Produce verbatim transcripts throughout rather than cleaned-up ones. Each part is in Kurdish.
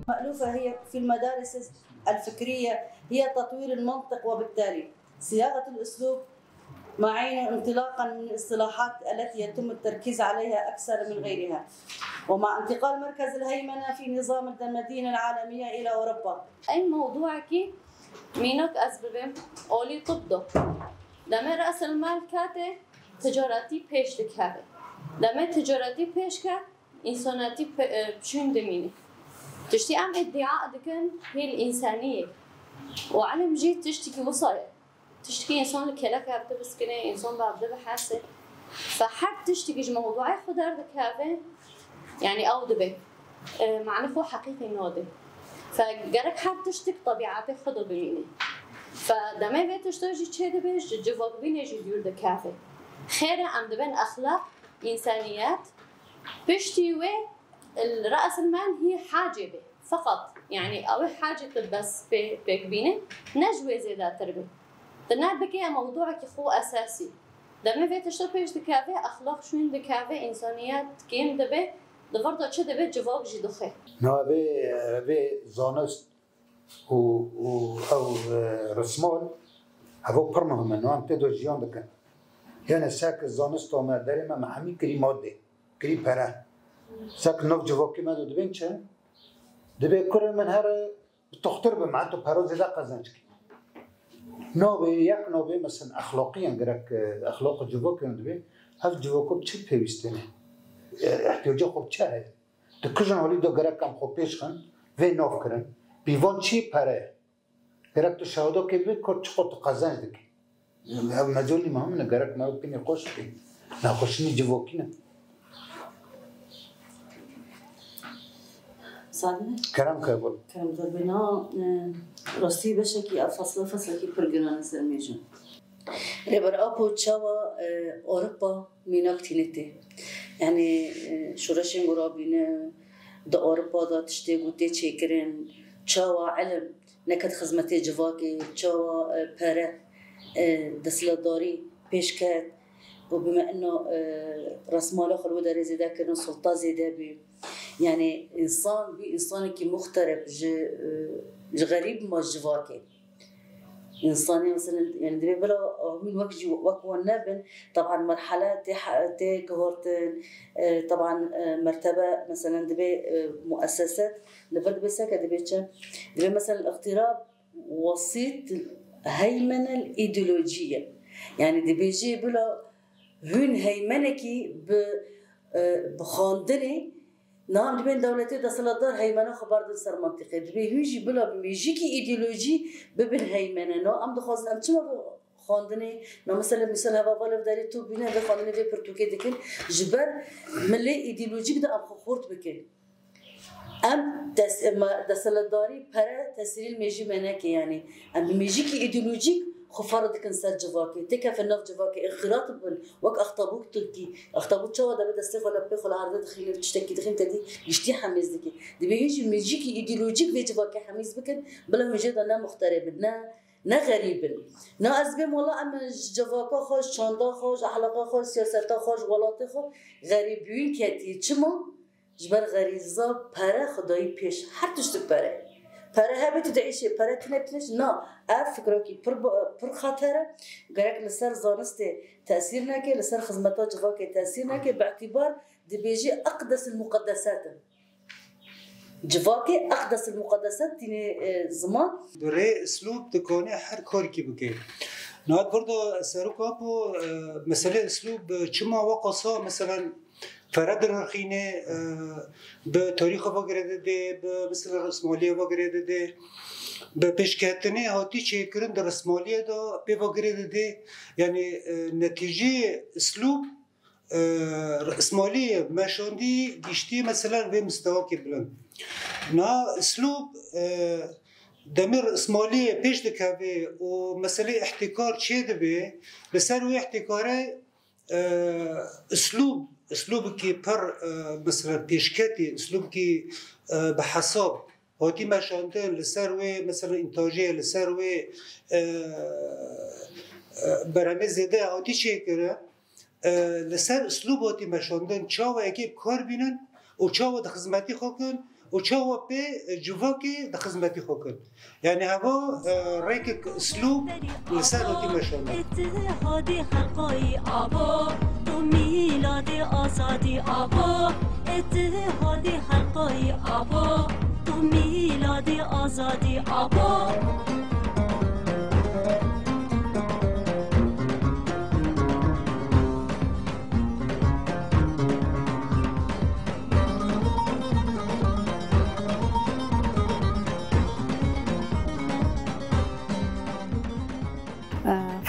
مألوفة هي في المدارس الفكرية هي تطوير المنطق، وبالتالي صياغة الأسلوب معين انطلاقا من الاصطلاحات التي يتم التركيز عليها أكثر من غيرها، ومع انتقال مركز الهيمنة في نظام المدينة العالمية إلى أوروبا. Ev mewdûekî mînak ez bibêm olî tib do. Demê resilmal kate ticaretî pêş dikeve. Demê ticaretî pêş ke, însanetî pe-, e, çûn dimîne. Tiştî em îdîa dikin hêl însaniyê. Û ilim jî tiştekî wisa ye. Tiştekî însan li kelek hevdi biskine, însan bi hevdi bihese. Fe her tiştekî ji mewduayê xwe derdikeve, yanî ew dibe, e, mane xwe heqîqî nade. Fe gerek her tiştek tebîetê xwe de bimîne. Fe demê vê tişta jî çêdibe, ji civakbînê jî dûr dikeve. Xêr e em dibin exlaq, însaniyet, piştî wê li resilmal hî hacê be. Feqet, yanî ew ê hacê tu bes pê, pêk bîne, ne ji wê zêdetir be. Tu ne bike mewdûekî xwe esasî. Demê vê tişta pêş dikeve, exlaq şûn dikeve, însaniyet kêm dibe, di vir de çi dibe, civak jî dixe. Na vê, vê zanist û, û ew, e, rismal, evo pir muhim e. Niha em tê de jiyan dikin. Yanî sek zanista me, derê me, me hemî kirî madê, kirî pere. Sek nav civakî me de dibên çi? Dibê kurê min here bi toxtir bim, heta pera zêde qezenc kî. Navê, yek navê, mesela, exlaqiyan gerek, e, exlaq û civakî dibê, ev civako bi çi pêwîstî ne? E, ihtiyaca xwe bi çi heye? Di kijin holî de gerek em xwe pêş xin, vê nav kirin. Pîvan çi pere ye? Gerek tu şahidokê bî, ku çiqo tu qezenc dikî. Ev mezonî muhim ne, gerek me ew pinê xweş bikî. Nexweşînî civakî ne. Sade. Kerem ke bol. Kerem ke bina, e, rastî beşekî ev fesla, feslekî pir giran e ser mêjin. Rêber Apo çawa, e, Ewropa mînak tîne tê? Yanî, e, şoreşên ku rabîne di Ewropa de tiştê ku tê çêkirin, çawa ilim neket xizmetê civakê, çawa, e, pere, e, desthilatdarî pêş ket û bime ino, e, resmala xwe li wê derê zêde kirin, sulta zêde bî. Yanî însan bî însanekî muxtereb ji, e, ji xerîb ma ji civakê. Însanê, mesela, yanî divê bila hûn wek jî, wek wan nebin. Taban merhele tê he-, tê guhortin, e, taban, e, mertebe, mesela, divê, e, muesseset, li vir divê seke divê çi? Divê, mesela, îxtîra wesît heymene îdeolojî ye. Yanî dibêjê bila hûn heymenekî bi, e, bi xwendinê, niha em dibên dewletê desthilatdar heymena xwe berdin ser mantîqê. Dibê hûn jî bila bi mêjikî îdeolojî bibin heymene. Niha em dixwazin em çima bi xwendinê, niha mesela mîsal heva va li derê top bîne, vê xwendinê vê pirtûkê dikin, ji ber milê îdeolojîk de em xwe xurt bikin. Em des-, me, desthilatdarî, pere tesîrê li mêjî me neke, yanî em bi mêjikî îdeolojîk xwe ferq dikin ser civakê, têkefin nav civakê, înxîrat bibin, wek Axtabûk Tirkî. Axtabûk çawa debe destê xwe li pê xwe li erdê dixîne, tiştekî dixîne, te dî giştî hemêz dike. Dibê hê jî mêjikî îdeolojîk vê civakê hemîz bikin, bila hûn jê de ne muxterê bin, ne, ne xerîb bin. Na ez bêm wela em ji civaka xwe, ji çanda xwe, ji ehlaqa xwe, ji siyaseta xwe, ji welatê xwe xerîb bûyîn ketî. Çima? Ji ber xerîza pere xwe dayî pêş. Her tişt bi pere ye. Pere hebe tu diêşê, pere tune tune jî na. Ev fikrekî pir ba-, pir xeter e. Gerek li ser zanistê tesîr neke, li ser xizmeta civakê tesîr neke. Bi îtîbar dibêjî eqdesil muqeddeset in. Civakê eqdesil muqeddeset tînê, e, ziman. Bi rê îslûb dikane her karekî bike. Niha vir de Serok Apo, e, meselê îslûb, e, çima weqasa, meselen, pere dinirxîne, e, bi tarîxa ve girê dide, bi mesela rismaliyê ve girê dide, bi pêşketinê hatî çêkirin di rismaliyê de pê ve girê dide. Yanî, e, netîceyê îslûb, e, rismaliyê meşandî giştî mesela vê mistewakê bilind. Na îslûb, e, demê rismaliyê pêş dikeve û meselê îhtîkar çêdibe, li ser wê îhtîkarê e, îslûb, îslûbekî pir, e, mesela pêşketî, îslûbekî, e, bi hesab hatî meşandin, li ser wê, mesela întajê, li ser wê, e, e, berhemê zêde hatî çêkirin, e, li ser îslûb hatî meşandin, çawa yekê bi kar bînin û çawa di xizmetî xwe kin û çawa pê civakê di xizmetî xwe kin. Yanî heva, e, rêkek slûb li ser hatî meşandin. Îtihadî Xelqayî abo, tu mîladê azadî abo. Îtihadî Xelqayî abo, tu mîladê azadî abo.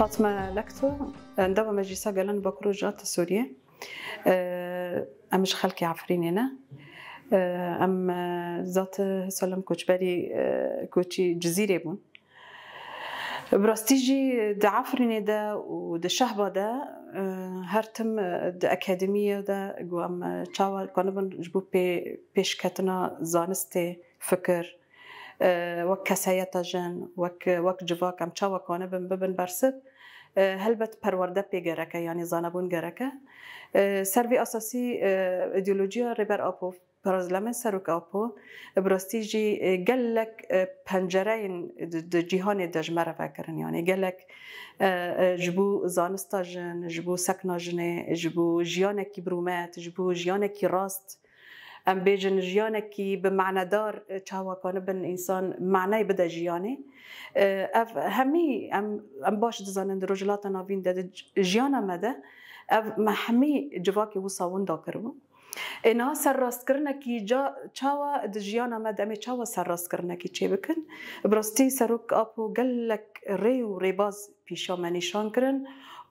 Fatma Lekto, endama Meclisa Gelan Bakur Rojhilata Sûriyê. Em ji xelkê Efrînê ne. Em zat Salem koçberî, koçî Cizîrê bûn. Bi rastî jî di Efrînê de û di Şehba de, e, her tim, e, di akademiya de ku em, e, çawa kanibin ji bo pê-, pêşketina zanistê, fikir, e, wek kesayeta jin, wek, wek civak em çawa kanibin bibin bersiv, e, helbet perwerde pê gereke, yanî zanebûn gereke. E, ser vê esasî, e, îdeolojiya Rêber Apo, Paraslemên Serok Apo, bi rastî jî, e, gelek, e, pencereyên di, di cîhanê de ji me re vekirin. Yanî gelek, e, e, ji bo zanista jin, ji bo sekna jinê, ji bo jiyanekî bi rûmet, ji bo jiyanekî rast, em bêjin jiyanekî bi manedar, e, çawa kanibin însan maneyê bide jiyanê. E, ev hemî em, em baş dizanin di Rojhilata Navîn de, di jiyana me de ev me hemî civakê wisa winda kiribû. Ê niha serrastkirinekî ca-, çawa di jiyana me de em ê çawa serrastkirinekî çêbikin? Bi rastî Serok Apo gelek rê û rêbaz pîşa me nîşan kirin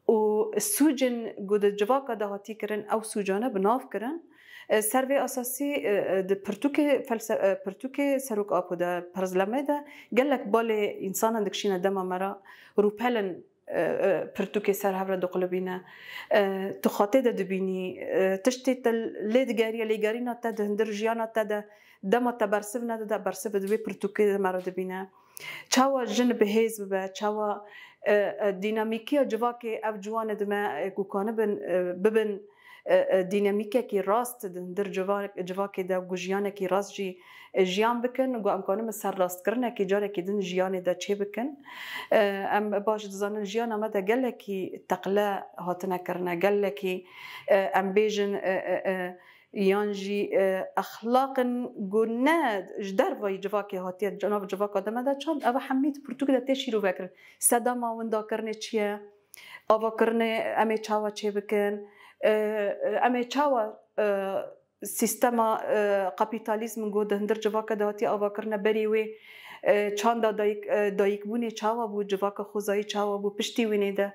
û sûcên ku di civaka de hatî kirin, ew sûcane bi nav kirin. E, ser vê esasî, e, e, di pirtûkê felse-, e, pirtûkê Serok Apo de, Perzlemê de gelek balê însanan dikişîne dema me re, rûpelin e, e, pirtûkê ser hev re diqulibîne. E, tu xwe tê de dibînî, e, tiştê te lê digeriye, lêgerîna te di hundir jiyana te de, dema te bersiv nedide, bersiv di wê pirtûkê de me re dibîne. Çawa jin bi hêz bibe, çawa, e, e, dînamîkiya civakê ev ciwanê di me, e, ku kanibin, e, bibin, e, e, dînamîkekî rast di hundir civa-, civakê de, ku jiyanekî rast jî, e, jiyan bikin, ku em kanin bi serrastkirinekî carekî din jiyanê de çê bikin. E, em baş dizanin jiyana me de gelekî teqle hatine kirine, gelekî, e, em bêjin, e, e, e, yan jî, e, exlaqin ku ne ji dervayî civakê hatiye, nav civaka de me de çand, ev hemî di pirtûkê de tê şîrove kirin. Sedema windakirinê çi ye? Avakirinê em ê çawa çêbikin? E, em ê çawa, e, sîstema, e, kapîtalîzm ku di hundir civaka de hatiye avakirine berî wê, e, çanda dayik, e, dayikbûnê çawa bû, civaka xwezayî çawa bû, piştî wînê de,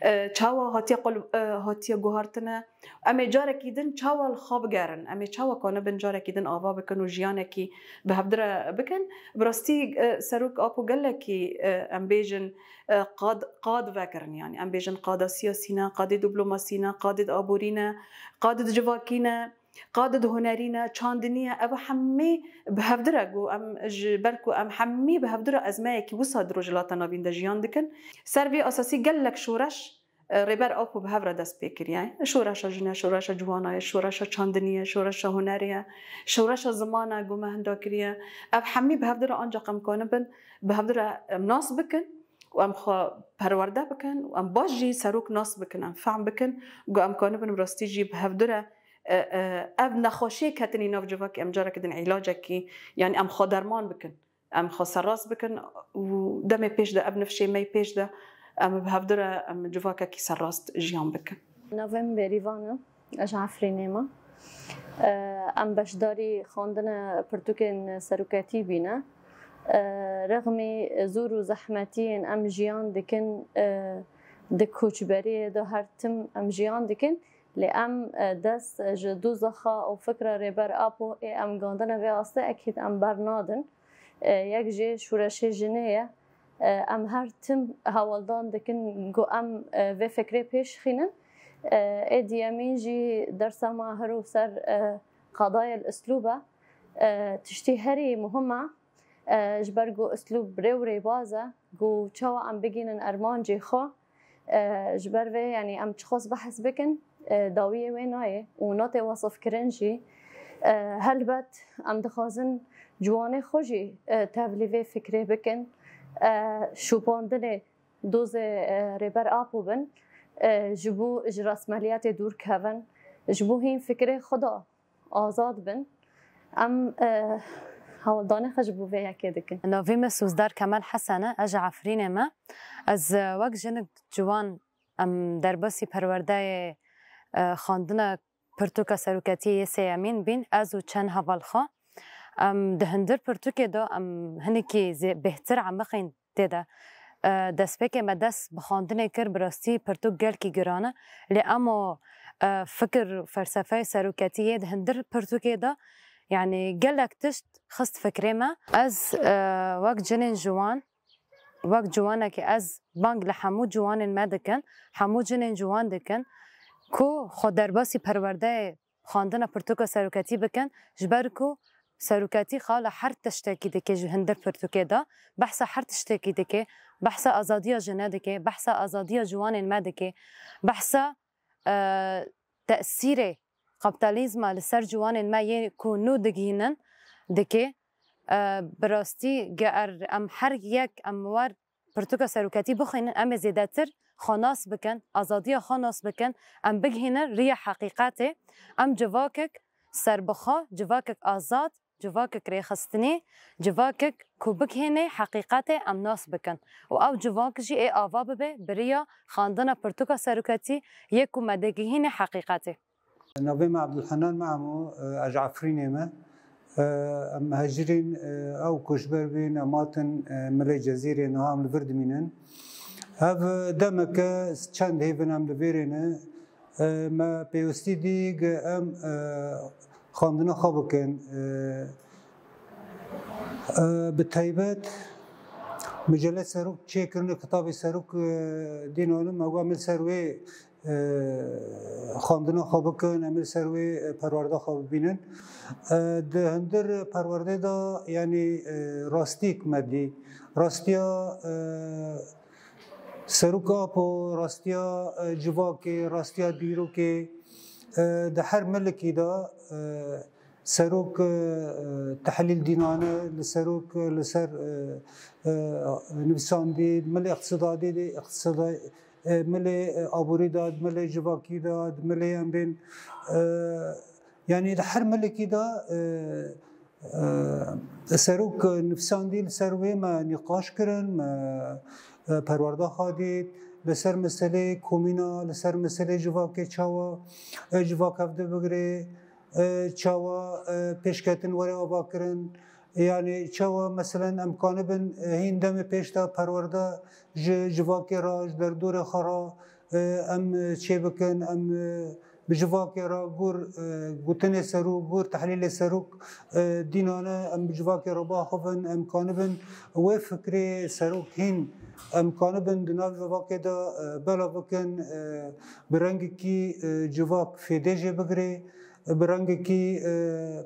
e, çawa hatiye qul-, e, hatiye guhartine? Em ê carekî din çawa li xwe bigerin? Em ê çawa kanibin carekî din ava bikin û jiyanekî bi hevdire bikin? Bi rastî, e, Serok Apo gelekî, e, em bêjin, e, qad, qad vekirin. Yanî em bêjin qada siyasî ne, qadê diplomasî ne, qadê di aborî ne, qadê di civakî ne, qadê di hunerî ne, çandinî ye. Ev hemî bi hevdire ku em ji ber ku em hemî bi hevdire ezmeyekî wisa di Rojhilata Navîn de jiyan dikin. Ser vê esasî gelek şoreş, e, Rêber Apo bi hev re dest pê kiriye. Şoreşa jin e, şoreşa ciwana ye, şoreşa çandinî ye, şoreşa hunerê ye, şoreşa ziman e ku me hinda kiriye. Ev hemî bi hevdire ancaq em kanibin bi hevdire em nas bikin û em xwe perwerde bikin û em baş jî serok nas bikin, em fehm bikin ku em kanibin bi rastî jî bi hevdire, e, e, ev nexweşiyê ketinî nav civakê em carekî din îlacekî, yanî em xwe derman bikin, em xwe serrast bikin û demê pêş de ev nifşê me yê pêş de em bi hevdire em civakekî serrast jiyan bikin. Navê min Bêrîvan e. Ez ji Efrînê me. E, em beşdarî xwendina pirtûkên serokatî bîne. E, rexmî zor û zehmetiyên em jiyan dikin, e, di koçberiyê de her tim em jiyan dikin, lê em, e, dest ji dozaxa û fikra Rêber Apo ê em gandine vê astê, ekîd em bernadin. E, yek jê şoreşê jinê ye. E, em her tim hewldan dikin ku em, e, vê fikrê pêş xînin. E, ê diyemîn jî dersa me hiro ser, e, qadayê li uslûb e. E, tiştî herî muhim e, e, ji ber ku uslûb rê û rêbaz e, ku çawa em bigihînin ermancê xwe. E, ji ber vê, yanî em çiqas behs bikin, e, dawiyê wê nayê û nate wesifkirin jî. E, helbet em dixwazin ciwanê xwe jî, e, tevlî vê fikrê bikin. E, şopandinê dozê, e, Rêber Apo bin, e, ji bo ji resmeliyetê dûr kevin, ji bo hîn fikrê xwe de azad bin. Em, e, hewldanê xwe ji bo vê yekê dikin. Navê me Sozdar Kemal Hesen e, ez ji Efrînê me. Ez, e, wek jinik ciwan, em derbasî perwerdeyê, e, xwendina pirtûka seroketiyê yê sêyemîn bîn, ez û çend heval xwe. Em di hundir pirtûkê de em hinekî zê-, bêhtir emiqîn tê de. E, destpêkê me dest bi xwendinê kir, bi rastî pirtûk gelkî giran e. Lê emo, e, fikir û felsefeyê seroketiyê di hundir pirtûkê de, yanî gelek tişt xist fikrê me. Ez, e, wek cinên ciwan, wek ciwanekî ez bang li hemû ciwanên me dikin, hemû cinên ciwan dikin ku xwe derbasî perwerdeyê xwendina pirtûka seroketî bikin, ji ber ku seroketî xala her tiştekî dike ji hundir pirtûkê de, behsa her tiştekî dike, behsa azadiya jine dike, behsa azadiya ciwanên me dike, behsa, e, tesîrê kapîtalîzma li ser ciwanên me yê ku nû digihînin dike. E, bi rastî ger em her yek em wer pirtûka seroketî bixwînin, em ê zêdetir xwe nas bikin, azadiya xwe nas bikin, em bigihînin riya heqîqetê. Em civakek serbixwe, civakek azad, civakek rêxistinî, civakek ku bigihînê heqîqetê em nas bikin. Û ew civak jî ê ava bibe bi riya xwendina pirtûka seroketî yê ku me digihînê heqîqetê. Navê me Abdulhanan Mehmo, ez ji Efrînê me. Em mehecirîn, ew koçber bîn, em hatin milê Cezîrê, niha em li vir dimînin. Ev demeke çend hêvin em li vêrê ne. Me pêwistî dî, em xwendina xwe bikin. Bi taybet, mijele Serok çêkirine, kitabê Serok, dîn olim, ew em li ser wê e, xwendina xwe bikin, em ê li ser wê, e, perwerda xwe bibînin. E, di hundir perwerdê de, yanî, e, rastîk me dî. Rastiya, e, Serok Apo, rastiya, e, civakê, rastiya dîrokê, e, di her milikî de, e, Serok, e, tehlîl dînane, li Serok, e, li ser, e, e, nivîsandî, milê iqtisadî, iqtisada-, e, milê, e, aborî de, milê civakî de, milê em bên, e, yanî di her milikî de, e, e, Serok nivîsandî, li ser wê me nîqaş kirin, me, e, perwerda xwe dît, li ser meseleyê komîna, li ser meseleyê civakê çawa, e, civak hevdi bigirê, e, çawa, e, pêşketin were avakirin, yanî çawa, meselen, em kanibin, e, hîn demê pêş de perwerde ji civakê re, ji derdorê xwe re, e, em, e, çêbikin, em, e, bi civakê re gor, e, gotinê Serok, gor tehlîlê Serok, e, dînane, em bi civakê re biaxivin, em kanibin wê fikrê Serok hîn, em kanibin di nav civakê de, e, belav bikin, e, bi rengekî, e, civak fêdê jê bigirê. Bi rengekî, e,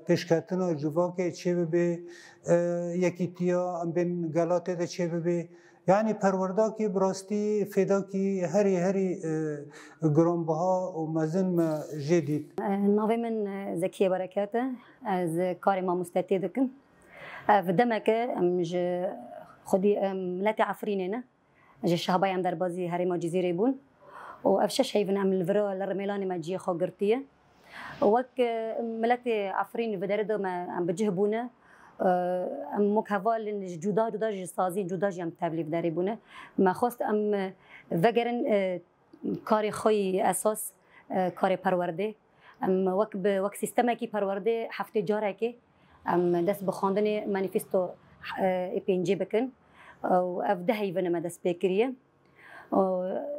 pêşketina civakê çêbibe, e, yekîtiya em bên gela tê de çêbibe. Yanî perwerdakî bi rastî fêdakî herî, herî, e, giranbiha û mezin me jê dît. E, navê min, e, Zekiye Bereket e. Ez karê mamostetiyê dikim. Ev demeke em ji xwedî, em miletê Efrînê ne. Ji Şahbayê em derbazî herêma Cizîrê bûn û ev şeş heyv in em li vira li Rimêlanê me cihê xwe girtiye. Wek, e, miletê Efrîn vi derê de me em bi cih bûne, e, em wek hevalên ji cuda cuda ji saziyên cuda jî em tevlî vi derê bûne. Me xwest em, e, vegerin, e, karê xwe yî esas, e, karê perwerdê. Em wek bi, wek sîstemekî perwerdê heftê carekê em dest bi xwendinê manîfesto, e, ê pêncê bikin. Û ev deh heyvine me dest pê kiriye. Û,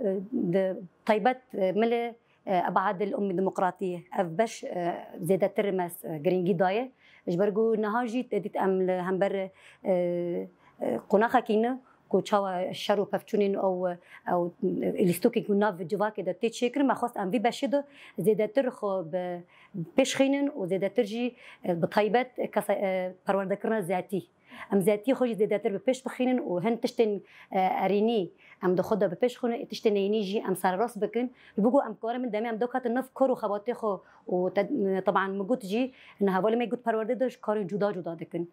e, di taybet, e, milê, e, Ebadil Ummî Demokratî ev beş, e, zêdetir me, e, girîngî daye. Ji ber ku niha jî te dît em li hember, e, e, qonaxekî ne ku çawa şer û pevçûnên ew, ew, e, lîstokên ku nav civakê de tê çêkirin, me xwest em vî beşê de zêdetir xwe bi pêş xînin û zêdetir jî, e, bi taybet kesa-, e, perwerdekirina zetî. Em zêdetiyê xwe jî zêdetir bi pêş bixînin û hin tiştên, e, erênî em di xwe de bi pêş xwînin, ê tiştên neyînî jî em sererast bikin. Ji bo ku em karin bin demê em dewkatin nav kar û xebatê xwe û te-, teban min got jî, hin hevalê me got perwerdê de ji karên cuda cuda dikin.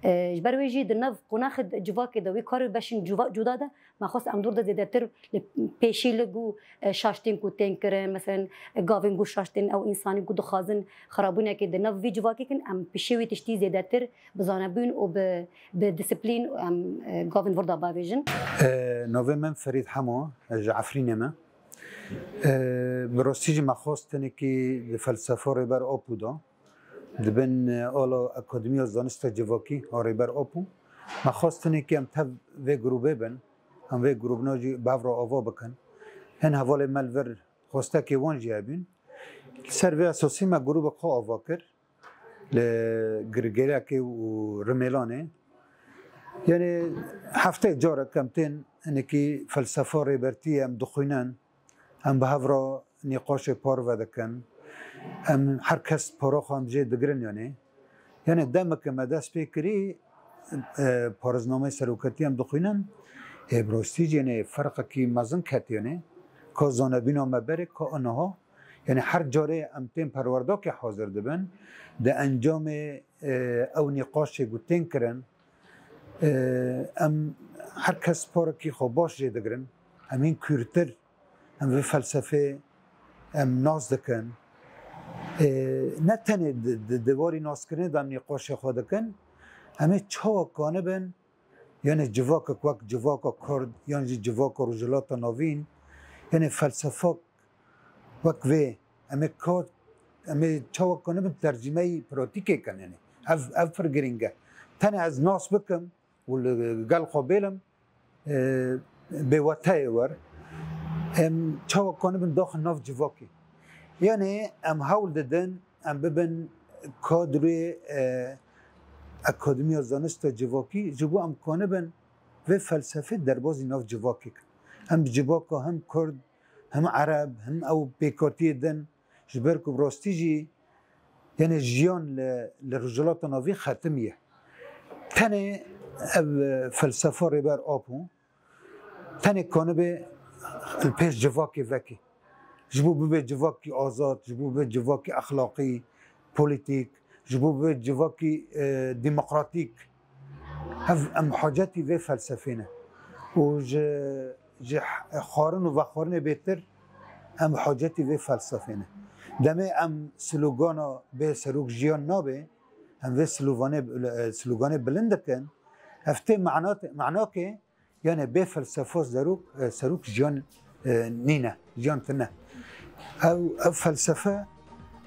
E, ji ber wê jî di nav qonaxê civakê de wê karê beşên cuva-, cuda de me xwest em dor de zêdetir li pêşî li ku, e, şaştên ku tên kirin, meselen, e, gavên ku şaştên ew însanên ku dixwazin xirabûnekê di nav vî civakê kin, em pişê wî tiştî zêdetir bi zanebûn û bi, bi disiplîn em, e, gavên vir de bavêjin. E, navê min Ferîd Hemo, ez ji Efrînê me. E, bi rastî jî me xwest tenekî di felsefa Rêber Apo de, di bin, e, ala Akademiya Zanista Civakî a Rêber Apo, me xwest tenekî em tev vê grûbê bin, em vê grûbna jî bi hev re ava bikin. Hin hevalê me li vir xwestekê wan jî hebîn. Li ser vê esasî me grûbek xwe ava kir li Girgêlekê û Rimêlanê. Yanî hefteyê carek em tên hinekî felsefa rêbertiyê em dixwînin, em bi hev re nîqaşê parve dikin, em her kes para xwe em jê digirin yanî. Yanî demeke me dest pê kirî, e, parêznameyê seroketî em dixwînin, ê bi rastî jî yanî ferqekî mezin ket yanî. Ka zanebîna me berê, ka aniha. Yanî her carê em tên perwerdakê hazir dibin, di encamê, e, ew nîqaşê ku tên kirin, e, em her kes parekî xwe baş jê digirin. Em hîn kûrtir, em vê felsefê em nas dikin. E, ne tenê di, di, di warî naskirinê de em nîqaşê xwe dikin, em ê çawa kanibin, yanî civakek wek civaka Kurd, yan jî civaka Rojhilata Navîn, yanî felsefak wek vê, em ê ka-, em ê çawa kanibin tercîmeyî pratîkê kin, yanî ev, ev pir girîng e. Tenê ez nas bikim û li gel xwe bêlim, e, bêweteyê wer, em çawa kanibin daxin nav civakê. Yanî em hewl didin, em bibin kadroyê, e, Akademiya Zanista Civakî, ji bo em kanibin vê felsefê derbazî nav civakê kin. Em bi civaka hem Kurd, hem Ereb, hem ew pêkhatiyê din, ji ber ku bi rastî jî, yanî jiyan li, li Rojhilata Navîn xetimiye. Tenê ev, e, felsefa Rêber Apo, tenê kanibe li pêş civakê vekê. Ji bo bibe civakî azad, ji bo bibe civakî exlaqî, polîtîk, ji bo bibe civakî, e, demokratîk. Ev em hacetî vê felsefê ne. Û ji, ji xwarin û vexwarinê bêtir em hacetî vê felsefê ne. Demê em slogana bê serok jiyan nabe, em vê slovanê, e, sloganê bilind dikin, ev tê mena-, menakê, yanî bê felsefa serok, e, serok jiyan, e, nîne, jiyan tine. Ew, ev felsefe,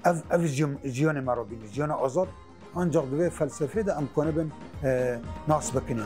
ev, ev jiyam-, jiyanê me re bîne, jiyana azad, ancak di vê felsefê de em kanibin, e, nas bikin.